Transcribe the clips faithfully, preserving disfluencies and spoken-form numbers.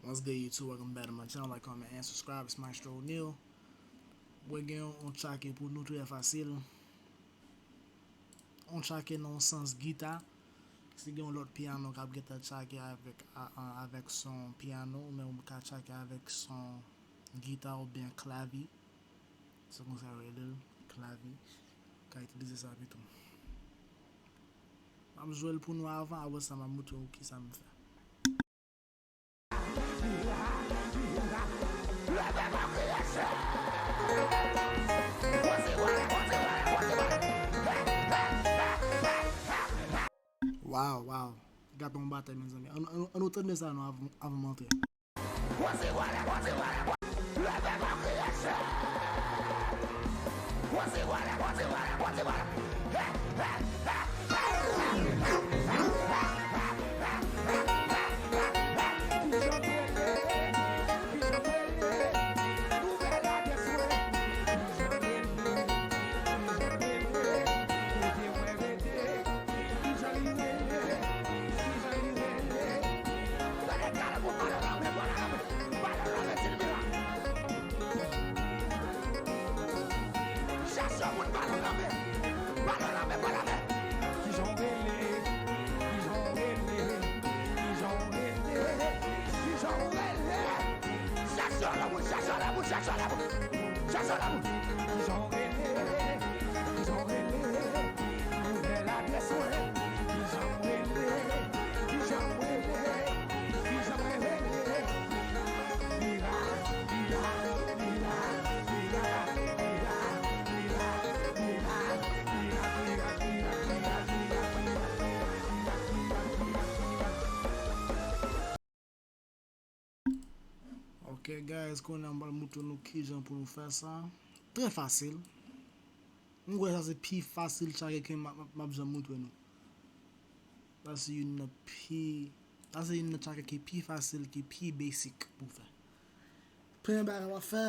What's good, YouTube? Welcome back to my channel. Like, comment, and subscribe. It's Maestro O'Neal. Mwen gen yon, yon tchake pou nou, trè fasil. Yon tchake nan yon sans gita. Si gen yon lòt pyano k ap gentan tchake avèk, a, a, avèk son pyano, ou menm ou ka tchake avèk son gita oubyen klavye. Se konsa yo rele l, klavye. Ou ka itilize sa pito. M ap jwe l pou nou avan, apre sa m ap montre w kisa m fè. Waw, waw. Gade yon batay, mezanmi. Ann, ann, ann nou tande sa non avan, avan m antre. Ok, guys, kounye a m pral montre nou kijan pou nou fè sa. Trè fasil. M kwè sa se pi fasil tchake ke m ap, m ap, m ap janm montre nou. Sa se youn nan pi, sa se youn nan tchake ki pi fasil, ki pi basic pou fè. Premye bagay w ap fè,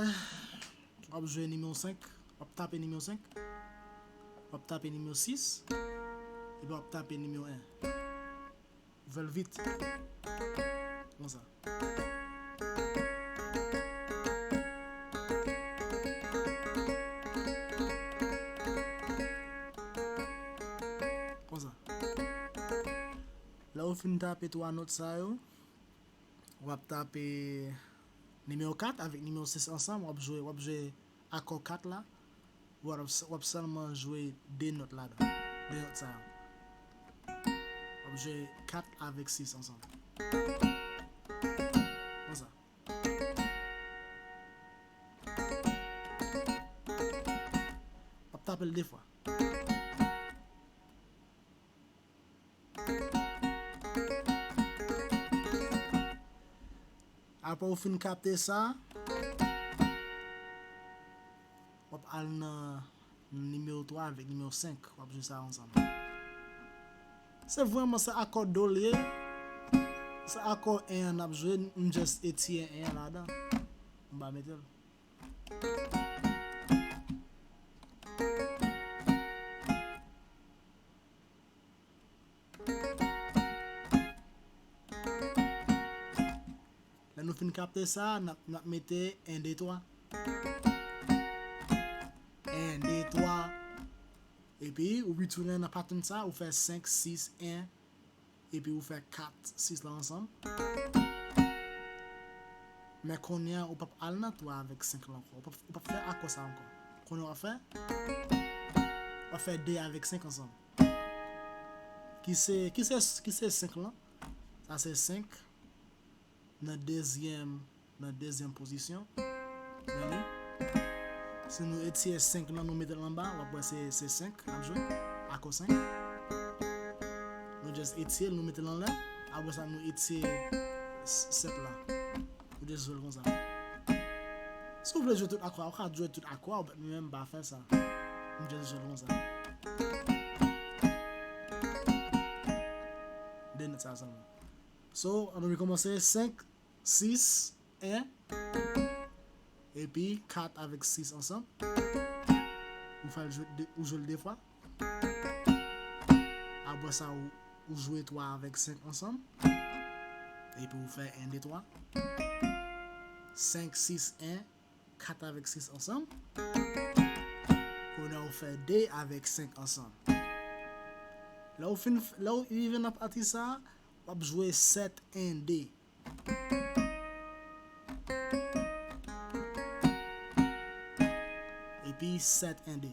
w ap jwe nimewo senk, w ap tape nimewo senk, w ap tape nimewo sis, epi w ap tape nimewo en. Ou fè l vit. Konsa. Konsa. Lè ou fin tape twa nòt sa yo, w ap tape nimewo kat avèk nimewo sis ansanm, w ap jwe, w ap jwe akò kat la, w ap, w ap sèlman jwe de nòt ladan. De nòt sa yo. W ap jwe kat avèk sis ansanm. Konsa. W ap tape l de fwa. Apre ou fin kapte sa, w ap al nan nimewo twa avèk nimewo senk, w ap jwe sa ansanm. Se vrèman, se akò do l ye. Se akò en an n ap jwe, m just etire en an ladan. M pa mete l. Lè nou fin kapte sa, n ap, n ap mete en, de, twa. En, de, twa. Epi, ou retounen nan pattern sa, ou fè senk, sis, en. Epi, ou fè kat, sis la ansanm. Men kounye a, ou p ap al nan twa avèk senk la ankò. Ou p ap, ou p ap fè akò sa ankò. Kounye a, w ap fè, w ap fè de avèk senk ansanm. Ki se, ki se, ki se senk lan? Sa se senk nan dezyèm, nan dezyèm pozisyon. Men li, si nou etire senk lan, nou mete l anba, w ap wè se, se senk n ap jwe. Akò senk. Nou just etire l, nou mete l anlè. Apre sa, nou etire s-, sèt la. Nou just jwe l konsa. Si w vle jwe tout akò a, ou ka jwe tout akò a, but mwen menm m pa fè sa. M just jwe l konsa. De nòt sa sèlman. So, ann nou rekòmanse. Senk, sis, en, epi kat avèk sis ansanm. Ou fè l jwe de, ou jwe l de fwa. Apre sa, ou, ou jwe twa avèk senk ansanm. Epi ou fè en, de, twa. Senk, sis, en, kat avèk sis ansanm. Kounye a ou fè de avèk senk ansanm. Lè ou fin, lè ou rive nan pati sa a, w ap jwe sèt, en, de. Epi sèt, en, de.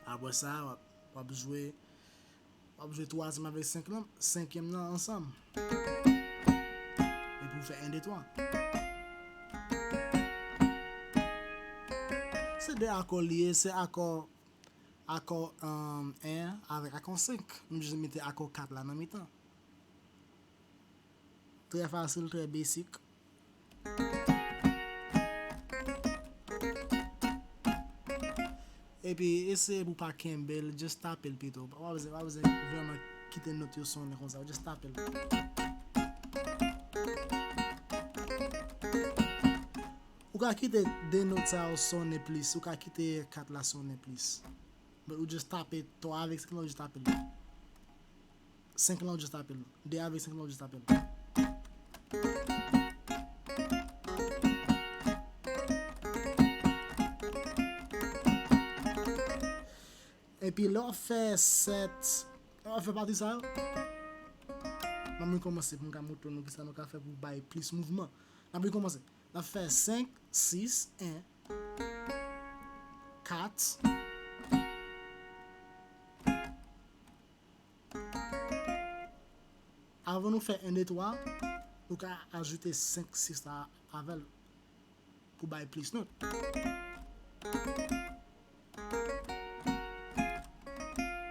Apre sa, w ap, w ap jwe, w ap jwe twazyèm avèk senk lan, senkyèm nan ansanm. Epi w fè en, de, twa. Se de akò li ye, se akò, akò, um, en avèk akò senk. Nou jis mete akò kat la nan mitan. Trè fasil, trè besik. Epi, eseye pou w pa kenbe l, just tape l pito. Pa bezwen, pa bezwen vrèman kite nòt yo sonnen konsa, just tape l. Ou ka kite de nòt sa yo sonnen plis, ou ka kite kat la sonnen plis. But ou just tape twa avèk senk lan, ou just tape l. Senk lan, ou just tape l. De avèk senk lan, ou just tape l. Epi lè w ap fè sèt, lè w ap fè pati sa yo, n ap rekòmanse pou m ka montre nou kisa nou ka fè pou bay plis mouvman. N ap rekòmanse. N ap fè senk, sis, en, kat. Avan nou fè en, de, twa, nou ka ajoute senk, sis la avè l pou bay plis nòt.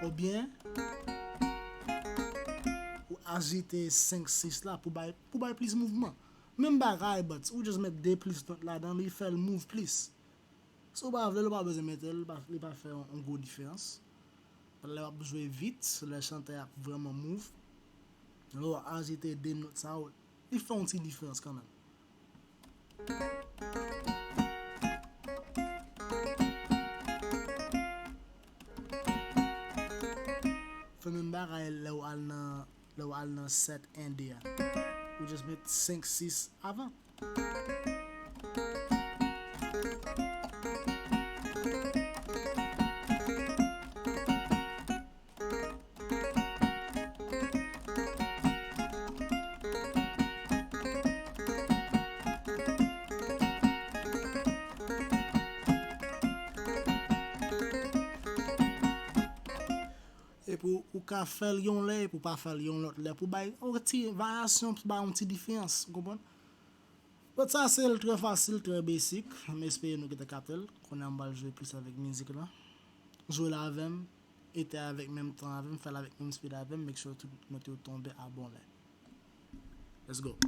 Oubyen, ou ajoute senk, sis la pou bay, pou bay plis mouvman. Menm bagay, but ou just met de plis nòt ladan, li fè l move plis. Si w pa vle l, ou pa bezwen mete l, li pa, li pa fè yon, yon gwo diferans. Lè w ap jwe vit, lè chantè a ap vrèman move, lè w ajoute de nòt sa yo, li fè yon ti diferans kanmenm. Fè menm bagay lè w al nan, lè w al nan sèt, en, de a. Ou just met senk, sis avan. Epi ou ka fè l yon lè, epi ou pa fè l yon lòt lè. Pou bay yon ti varyasyon, pou bay yon ti diferans, ou konprann? But sa se l trè fasil, trè besik. M espere nou gentan kapte l. Kounye a m pral jwe plis avèk mizik lan. Jwe l avè m, ete avèk menm tan avè m, fè l avèk menm speed avè m. Make sure tout nòt yo tonbe a bon lè. Let's go.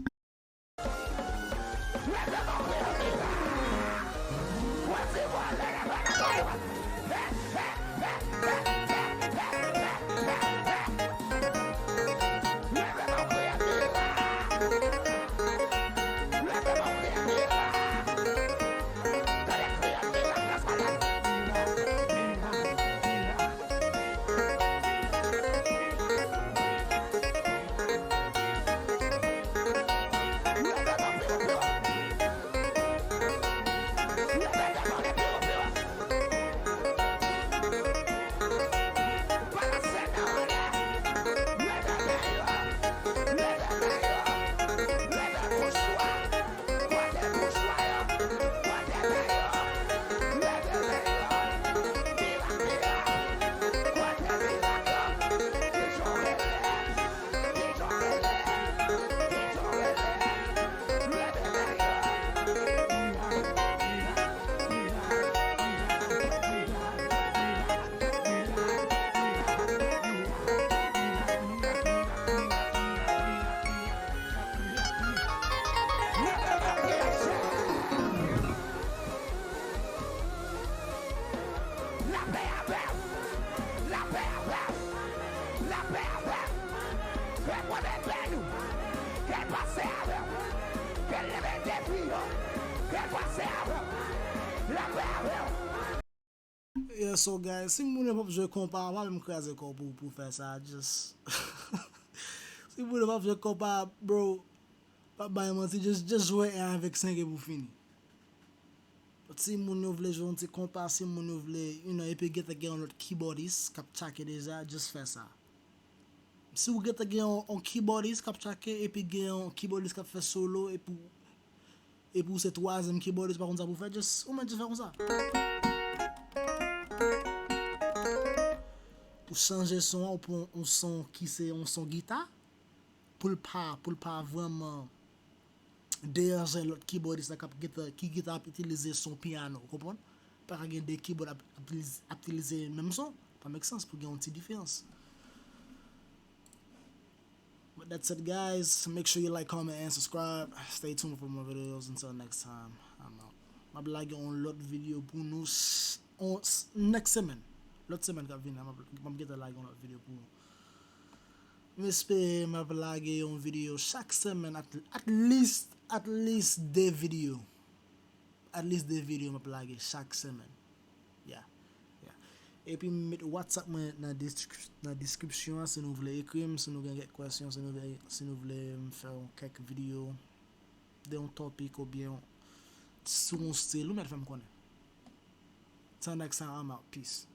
Lapè avè w! Lapè avè w! Lapè avè w! Ke l pwoteje nou! Ke l pase avè w! Ke l leve defi yo! Ke l pase avè w! Lapè avè w! Yes, So guys, si moun yo p ap jwe konpa, pa menm kraze kò w pou, pou fè sa, just si moun yo p ap jwe konpa, bro, pa bay manti, just, just jwe en avèk senk epi w fini. Si moun yo vle jwe yon ti konpa, si moun yo vle, you know, epi gentan gen yon lòt keyboardist k ap tchake deja, just fè sa. Si w gentan gen yon, yon keyboardist k ap tchake, epi gen yon keyboardist k ap fè solo, epi w, epi w se twazyèm keyboardist, pa konn sa pou fè, just, ou mèt just fè konsa. Ou chanje son an, ou pran yon son ki se yon son gita, pou l pa, pou l pa vrèman deranje lòt keyboardist la k ap gentan, ki gentan ap itilize son piyano, ou konprann? Pa ka gen de keyboard ap, ap itilize, ap itilize menm son, pa make sense pou gen yon ti diferans. But that's it, guys. Make sure you like, comment, and subscribe. Stay tuned for more videos. Until next time, I'm out. M ap lage yon lòt videyo pou nou s- on s- next semèn. Lòt semèn k ap vini la, m ap, m ap gentan lage yon lòt videyo pou nou. M espere m ap lage yon videyo chak semèn, at, at least, at least de videyo. At least de videyo m ap lage chak semèn. Yeah, yeah. Epi m met WhatsApp mwen nan descrip- nan description an si nou vle ekri m, si nou gen kèk kwèsyon, si nou vle, si nou vle m fè yon kèk videyo de yon topik oubyen sou yon stil, ou mèt fè m konnen. Till next time, I'm out. Peace.